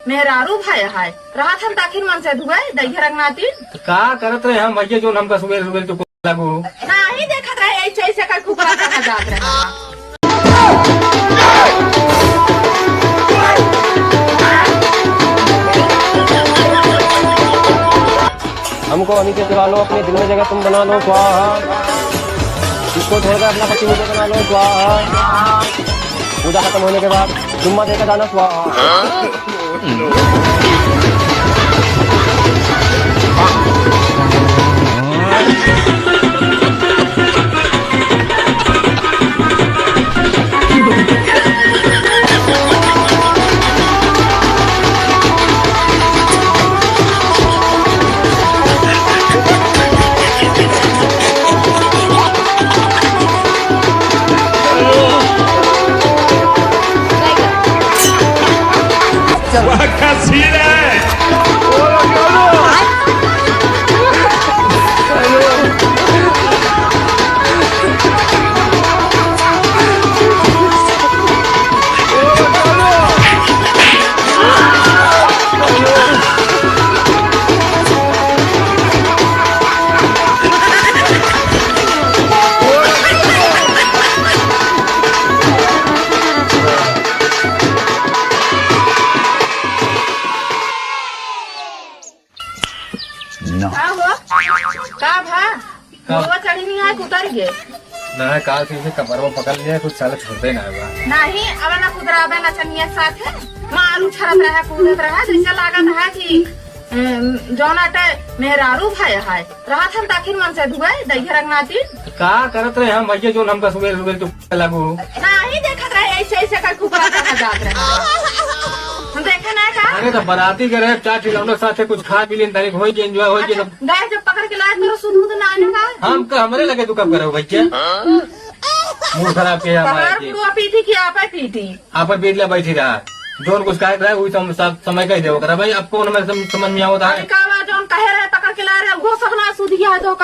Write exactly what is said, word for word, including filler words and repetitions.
मेहरारू भय है, रहत हम त आखिर मन से दुआई, दैया रंगनाती। त का करत रहे हम भैया, जोन हमका सुबेर सुबेर तो लागू हो। नाही देखत रहे, ऐसे ऐसे कर कुकरा कहा जात रहे। हमको अभी से सिवा लो, अपने दिल में जगह तुम बना लो, स्वाहा। इसको छोड़कर अपना पति मुझे बना लो, स्वाहा। पूजा खत्म होने के बाद जुम्मा देकर जाना, स्वाहा। वाह, क्या सीन है। ना। का हो? का भा? का? मुड़वा चढ़ी नहीं आए, उतर गए। ना, काल से इसे कमरवा पकड़ लिया, कुछ साला छोड़ते ना बा। नहीं, अब ना कुदराबे ना चनिया साथ है। मारू छरत रहा, कूदत रहा, जैसे लागत है कि, अम, जौन अटे मेहरारू भय है। रहत हम त आखिर मन से दुआई, दैया रंगनाती। का करत रहे हम भैया, जोन हमका सुबेर सुबेर तो लागू हो। नाही देखत रहे, ऐसे ऐसे कर कुकरा कहा जात रहे। हम देखे ना का? अरे तो बराती के रहे, चार ठिलौना साथे कुछ खा पी लेन, तनिक होई के enjoy होई के। अच्छा, गए जब पकड़ के लाए तो सुध मुध ना आने का? हम का, हमरे लगे तू कब करो भैया? मूड खराब के हमारे पकड़ के। पुआ पीटी कि आपे पीटी? आपन पीट ले बैठी रहा। जोन कुछ कहे रहे, वही सम-, सब समय कह दे ओकरा। भाई, अब कौन हमें सम-, समझ में आवत है? अरे का बा, जोन कहे रहे, पकड़ के लाए रहे, वो सब ना सुधिया है तो